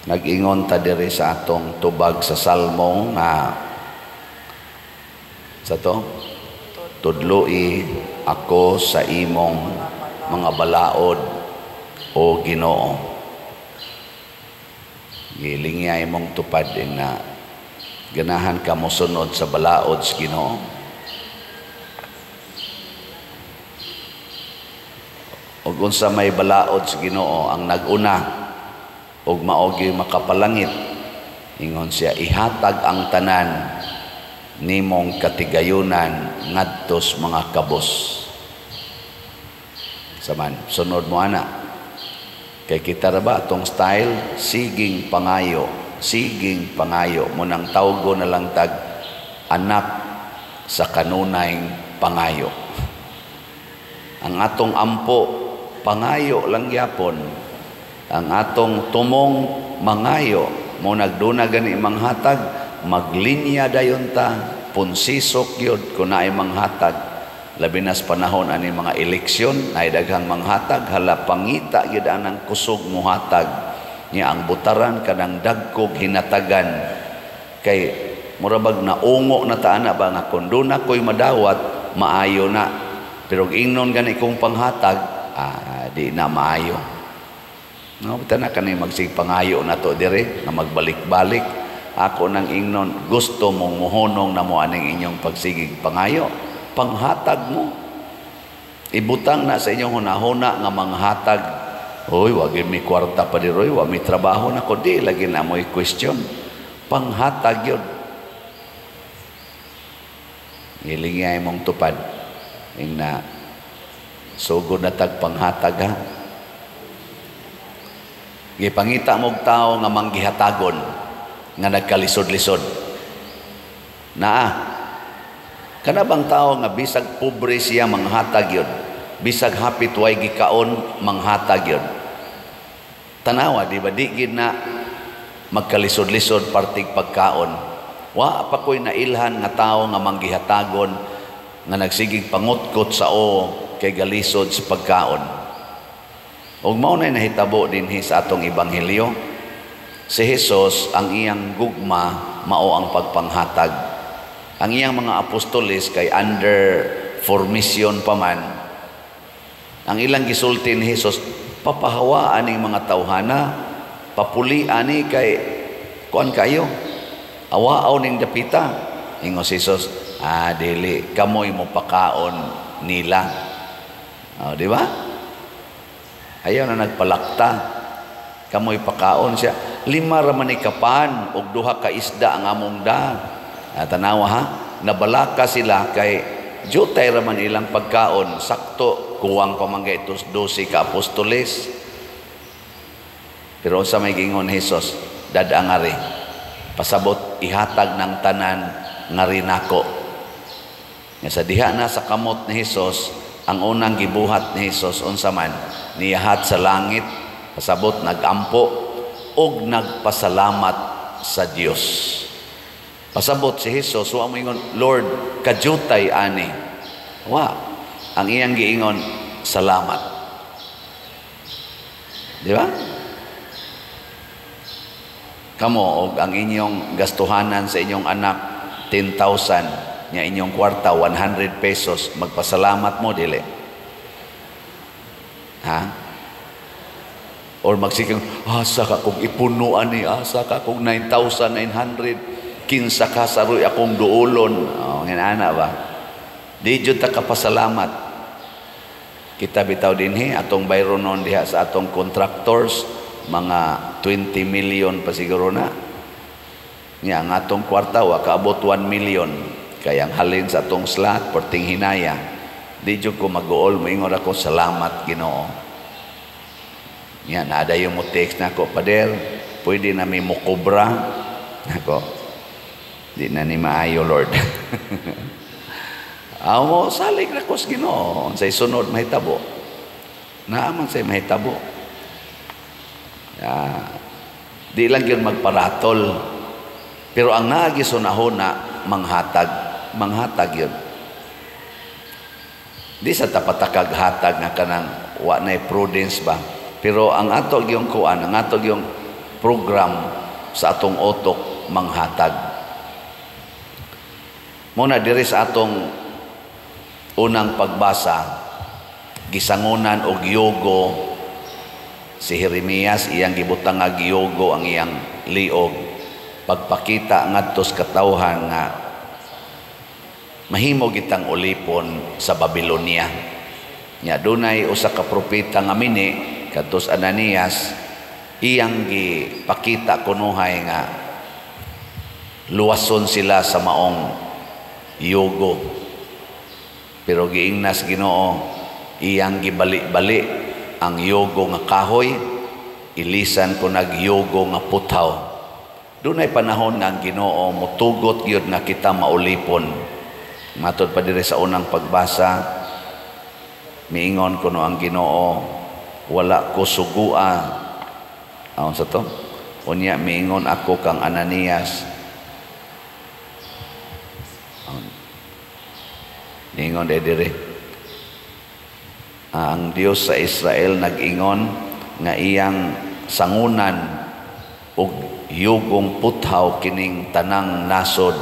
Nag-ingon ta diri sa atong tubag sa Salmo nga sa to tudloi ako sa imong mga balaod, o Ginoo. Gilingya imong tupad na ganahan ka mosunod sa balaod sa Ginoo. Ug unsa may balaod sa Ginoo ang nag-una ug mao gyud makapalangit, ingon siya, ihatag ang tanan nimong katigayunan ngadtos mga kabos. Saman sunod mo ana kay kita ra ba atong style, siging pangayo, siging pangayo mo nang tawgo na lang tag anak sa kanunay pangayo. Ang atong ampo pangayo lang gyapon, ang atong tumong mangayo mo nagduna gani manghatag, maglinya dayon ta, punsisok gyud kun naay manghatag. Labi na sa panahon ani mga eleksyon, naay daghang manghatag, hala pangita gyud anang kusog mohatag nya ang butaran kanang dagkog hinatagan kay mura bag naungo na ta ana ba nga kun duna koy madawat maayo na, pero ingnon gani kong panghatag, di na maayo. No, tanan kani magsig pangayo na to dire nga magbalik-balik. Ako nang ingnon, gusto mong muhonong na mo aning inyong pagsigig pangayo, panghatag mo. Ibutang na sa inyong hunahuna nga manghatag. Oy, wa gyud mi kwarta pa diri, wa mi trabaho nako, di lagi na mo'y question. Panghatag yun. Gilingay mong tupad. Ing na sugod na tag panghatag ha. Gipangita mog tao nga manggihatagon nga nagkalisod-lisod. Naa kana bang tao nga bisag pobre siya manghatag yun, bisag hapit way gikaon manghatag yun. Tanawa di ba, di gid na magkalisod-lisod partig pagkaon. Wa pa ko'y nailhan nga tao nga manggihatagon nga nagsigig pangutkot sa o kay galisod sa pagkaon. Ug mao nay nahitabo dinhi sa atong ebanghelyo. Si Jesus ang iyang gugma mao ang pagpanghatag. Ang iyang mga apostoles kay under formation pa man. Ang ilang gisulti ni Jesus, papahawaan ning mga tawhana, papuli ani kay kuan kayo, awaaw ning dapita. Ingon si Jesus, dili kamoy mo pakaon nila. Oh, di ba? Ayaw na nagpalakta. Kamoy pakaon siya. 5 ra man ni kapan og 2 ka isda ang among da. Tanawa ha, nabalaka sila kay jutay ra man ilang pagkaon. Sakto kuwang pa man kay 12 ka apostoles. Pero unsa may giingon Jesus, dad-angari. Pasabot ihatag ng tanan ngari nako. Nga sa diha na sa kamot ni Jesus, ang unang gibuhat ni Jesus unsa man, niyahat sa langit, pasabot nagampo og nagpasalamat sa Dios. Pasabot si Jesus, wa moingon, Lord, kajutay ani. Wa, ang iyang giingon, salamat. Di ba? Kamo og ang inyong gastuhanan sa inyong anak 10,000, nya inyong kwarta 100 pesos, magpasalamat mo dili? Ha? Or magsigang, asa ka kong ipunuan ni, asa ka kong 9,900, kinsa ka saroy akong duolon. Oh, ana ba? Di jud ta kapasalamat. Kita bitaw dinhi atong bayronon diha sa atong contractors, mga 20 million pa siguro na. Nya ang atong kwarta wa kaabot 1 million. Kaya ang halin sa atong slot perting hinaya. Di jud ko mag-uol, moingon ako salamat Ginoo. Nya naadayon mo text nako, Pader, pwede na mi mokobra nako. Di na ni maayo, Lord. Amo salig ra ko sa Ginoo, unsay sunod mahitabo. Naa man say mahitabo. Di lang gyud magparatol. Pero ang naagi sunahona manghatag, manghatag yun. Di sa tapatakag hatag nga kanang wa nay prudence ba. Pero ang ato gyung kuan, ang ato gyung program sa atong utok manghatag. Muna diri sa atong unang pagbasa, gisangunan og yugo si Jeremias, iyang gibutang nga yugo ang iyang liog, pagpakita ngadto sa katawhan nga mahimo gitang ulipon sa Babylonia. Nya dunay usa ka propeta nga mini kadtos Ananias, iyang gipakita kunuhay nga luwason sila sa maong yugo. Pero giingnas Ginoo, iyang gibali-bali ang yugo nga kahoy, ilisan ko nagyugo nga puthaw. Dunay panahon nga ang Ginoo mutugot gyud nga kita maulipon. Matod pa diri sa unang pagbasa, miingon kuno ang Ginoo, "Wala ko sugua." Aon sa to? Unya miingon ako kang Ananias. Aon. Niingon diri. Ang Dios sa Israel nag-ingon nga iyang sangunan og yugong puthaw kining tanang nasod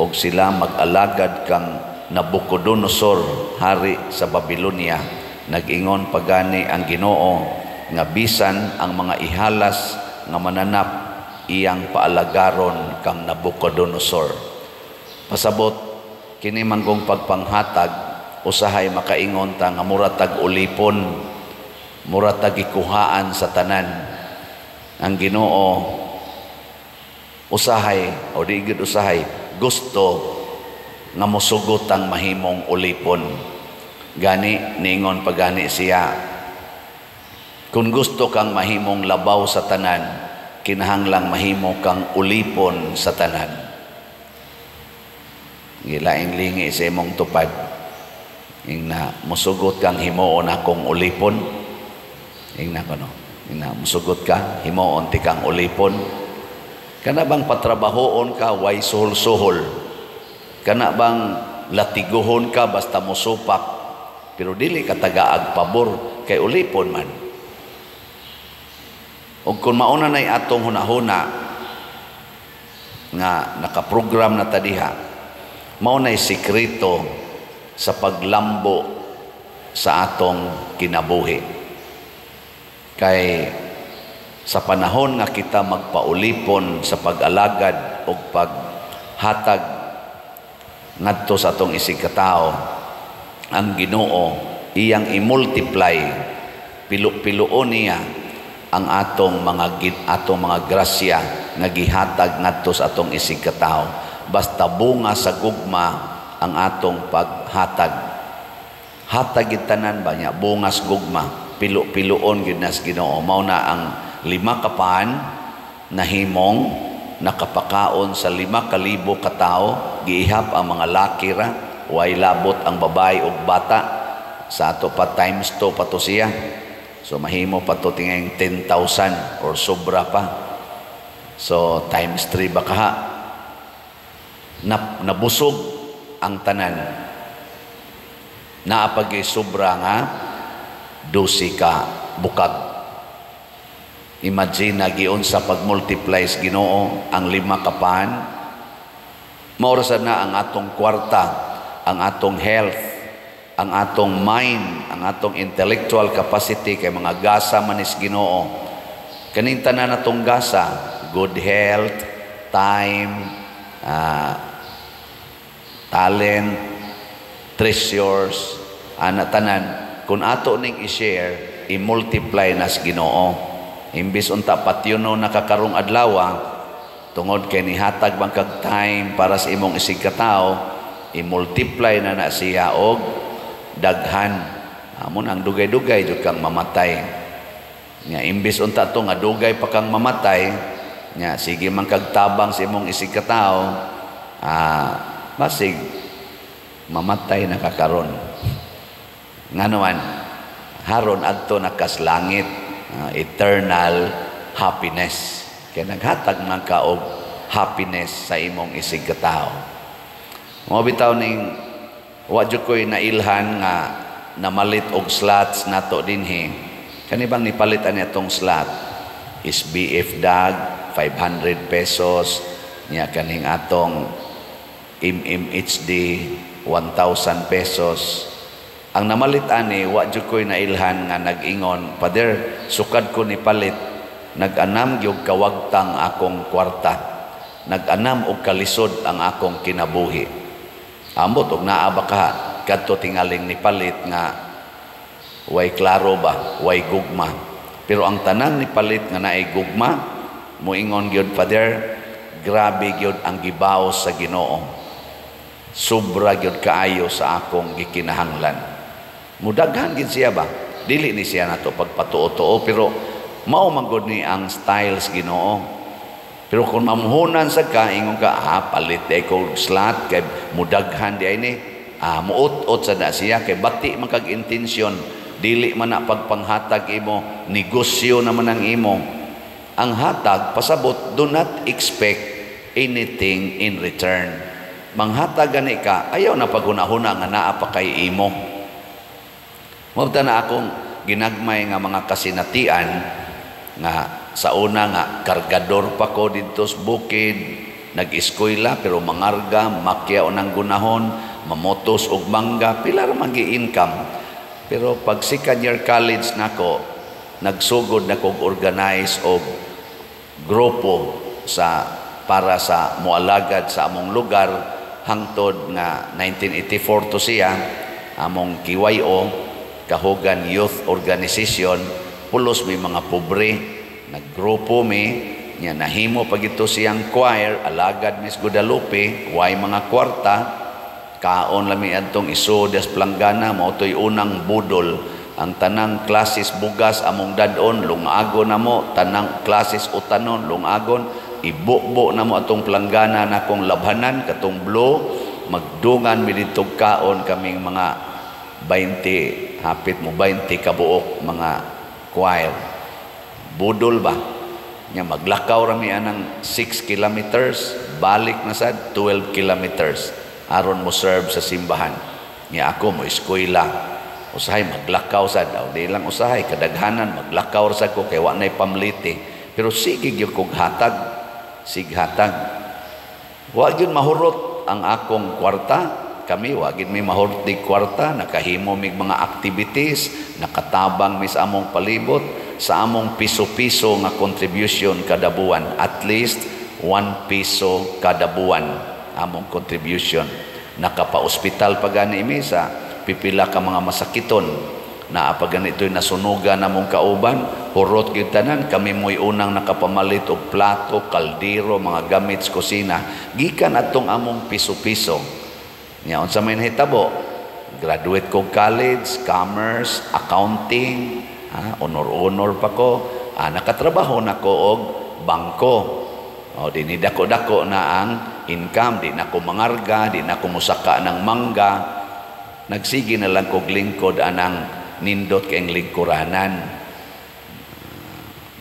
og sila mag-alagad kang Nabucodonosor, hari sa Babylonia. Nag-ingon pagani ang Ginoo nga bisan ang mga ihalas nga mananap iyang paalagaron kang Nabucodonosor. Pasabot kini manggong pagpanghatag, usahay makaingon ta nga mura tag ulipon, mura tag gikuhaan sa tanan. Ang Ginoo usahay o di gyud usahay gusto nga mosugot ang mahimong ulipon. Gani ningon pagani siya, kung gusto kang mahimong labaw sa tanan, kinahanglang mahimo kang ulipon sa tanan. Gilaing lingi sa imong tupad. Ingna, "Musugot kang himuon akong ulipon?" Ingna kono. Ingna, "Musugot ka himuon ti kang ulipon? Kana bang patrabahoon ka way suhol-suhol? Kana bang latiguhon ka basta musupak, pero dili ka tagaag pabor kay ulipon man?" Ug kung mauna na'y atong hunahuna nga nakaprogram na ta diha, mao na'y sikreto sa paglambo sa atong kinabuhi. Kay sa panahon nga kita magpaulipon sa pag-alagad o paghatag ngadto sa atong isig katao, ang Ginoo iyang i-multiply, pilo-piloon niya ang atong mga grasya nga gihatag ngadto sa atong isig katao, basta bunga sa gugma ang atong paghatag. Hatag gid tanan ba niya, bungas gugma, pilo-piloon gid nas Ginoo. Mao na ang 5 ka pan nahimong nakapakaon sa 5,000 ka tawo, giihap ang mga laki ra, way labot ang babae ug bata. Sa ato pa times 2 pa to siya. So mahimo pa to tingay 10,000 or sobra pa. So times 3 ba kaha? Nabusog ang tanan. Naapagay sobra nga 12 ka bukag. Imagine na giunsa pag-multiply sa Ginoo ang 5 ka pan. Mao ra sad na ang atong kwarta, ang atong health, ang atong mind, ang atong intellectual capacity kay mga gasa manis Ginoo. Kaning tanan natong gasa, good health, time, talent, treasures, ana tanan, kung ato ning i-share, i-multiply nas Ginoo. Imbis unta patyuno nakakarong adlaw, tungod kay nihatag bang kag time para sa imong isig katao, i-multiply na na siya og daghan. Amon ang dugay-dugay jud kang mamatay. Nya imbis unta to nga dugay pa kang mamatay, nya sige man kag tabang sa imong isig katao, basig mamatay na ka karon. Ngano man haron adto na kas langit, eternal happiness. Kay naghatag man ka og happiness sa imong isig katao. Mao bitaw ning wa jud koy nailhan nga namalit og slots nato dinhi. Kani bang nipalit ani atong slot? SBF dag 500 pesos nya, kaning atong MMHD 1,000 pesos. Ang namalit ani, wa jud ko'y nailhan nga nag-ingon, "Father, sukad ko ni palit, nag-anam gyud kawagtang akong kwarta, nag-anam og kalisod ang akong kinabuhi." Ambot og naa ba ka kadto tingaling ni palit nga way klaro ba, way gugma. Pero ang tanan ni palit nga naay gugma, muingon gyud, "Father, grabe gyud ang gibaos sa Ginoo, sobra gyud kaayo sa akong gikinahanglan." Mudaghan gid siya ba. Dili ni siya nato pagpatuo-tuo, pero mao man gud ni ang styles Ginoo. Pero kung mamuhunan sa ka, ingon ka, "Ah, palit ay ko slot kay mudaghan di ay ni." Ah, muut-ut sa na siya kay bati man kag intensyon, dili man na pagpanghatag imo, negosyo naman ang imo. Ang hatag pasabot, do not expect anything in return. Manghatag gani ka, ayaw na paghuna-huna nga naa pa kay imo. Mao na akong ginagmay nga mga kasinatian nga sa una nga kargador pa ko didto sa bukid, nag-eskwela pero mangarga, makya ng gunahon, mamotos og mangga, pila ra man income. Pero pag second year college nako, nagsugod na kog organize og grupo sa para sa moalagad sa among lugar, hangtod nga 1984 to siya among KYO, Kahugan Youth Organization. Pulos may mga pobre, naggrupo mi nya, nahimo pag ito siyang choir, alagad Miss Guadalupe, way mga kwarta, kaon lami adtong isudas planggana. Mao to'y unang budol. Ang tanang klases bugas among dadon, lungagon namo, tanang klases utanon lungagon, ibubo namo atong planggana na kong labhanan katong blue, magdungan mi didto, kaon kaming mga 20, hapit mo 20 kabuok mga choir. Budol ba nya, maglakaw rami anang 6 kilometers, balik na sad 12 kilometers aron mo serve sa simbahan. Nya ako mo eskwela, usahay maglakaw sad aw di lang usahay, kadaghanan maglakaw ra sad ko kay wa nay pamliti. Pero sige gyud kog hatag, sig hatag, wa gyud mahurot ang akong kwarta. Kami wa gyud mi mahurot di kwarta. Nakahimo mig mga activities, nakatabang mi sa among palibot sa among piso-piso nga contribution kada buwan, at least 1 piso kada buwan among contribution. Nakapa-ospital pa gani mi sa pipila ka mga masakiton. Naa pa ganito'y nasunugan namong kauban, hurot gyud tanan, kami mo'y unang nakapamalit og plato, kaldero, mga gamit sa kusina gikan atong among piso-piso. Nya unsa may nahitabo, graduate ko college, commerce, accounting, ha, honor-honor pa ko. Ah, nakatrabaho na ko og bangko. O, di ni dako-dako na ang income, di na ko mangarga, di na ko musaka ng mangga. Nagsige na lang kog lingkod anang nindot kayong lingkuranan.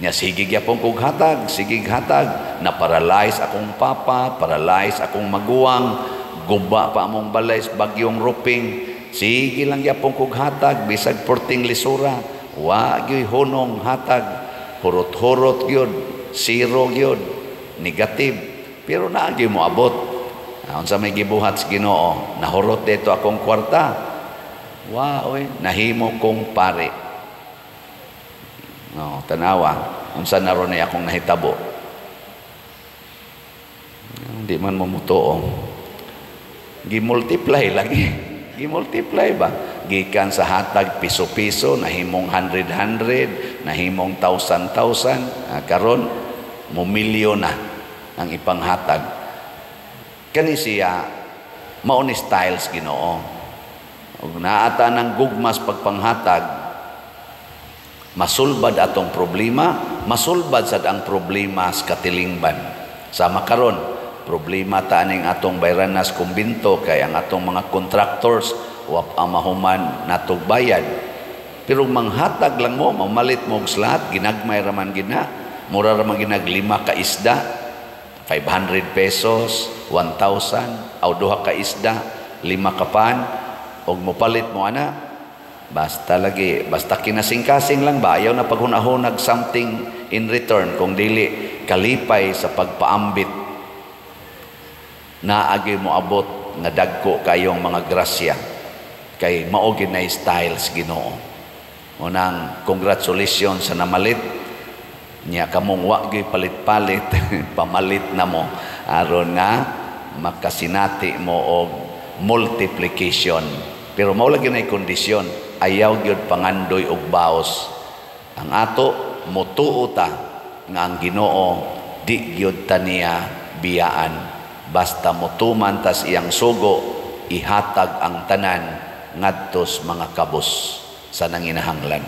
Nya sige gyapon kog hatag, sige hatag. Na paralyze akong papa, paralyze akong maguwang, guba pa among balay sa bagyong Ruping. Sige lang gyapon kog hatag bisag porting lisura. Wa gyoy hunong hatag. Hurot-hurot gyud, zero gyud, negative. Pero naa gyud mo abot. Unsa may gibuhat sa Ginoo, nahurot dito akong kwarta. Wa oy, nahimo kong pare. No, tanawa, unsa na ron akong nahitabo. Hindi man mo mutuo. Gi-multiply lagi. Gi-multiply ba? Gikan sa hatag piso-piso, nahimong hundred-hundred, nahimong thousand-thousand. Ah, karon mo milyon na ang ipanghatag. Kani siya, mao ni styles Ginoo. Ug naata ng gugmas pagpanghatag, masulbad atong problema, masulbad sad ang problema sa katilingban. Sama karon, problema ta aning atong bayranas kumbinto kay ang atong mga contractors wa pa mahuman natog bayad. Pero manghatag lang mo, mamalit mo og slot, ginagmay raman gina. Mura raman ginag lima ka isda, 500 pesos, 1,000, aw duha ka isda, lima ka pan, og mopalit mo ana, Basta lagi, basta kinasing-kasing lang ba, ayaw na paghunahunag something in return, kung dili kalipay sa pagpaambit, naagi mo abot nga dagko kayong mga grasya kay mao gyud na styles Ginoo. Unang congratulations sa namalit niya. Kamong wa gyud palit-palit, pamalit na mo aron nga makasinati mo og multiplication, pero mao lagi na kondisyon, ayaw gyud pangandoy og baos. Ang ato, motuo ta nga ang Ginoo di gyud ta niya biyaan, basta motuman tas iyang sugo, ihatag ang tanan ngadtos mga kabos sa nanginahanglan.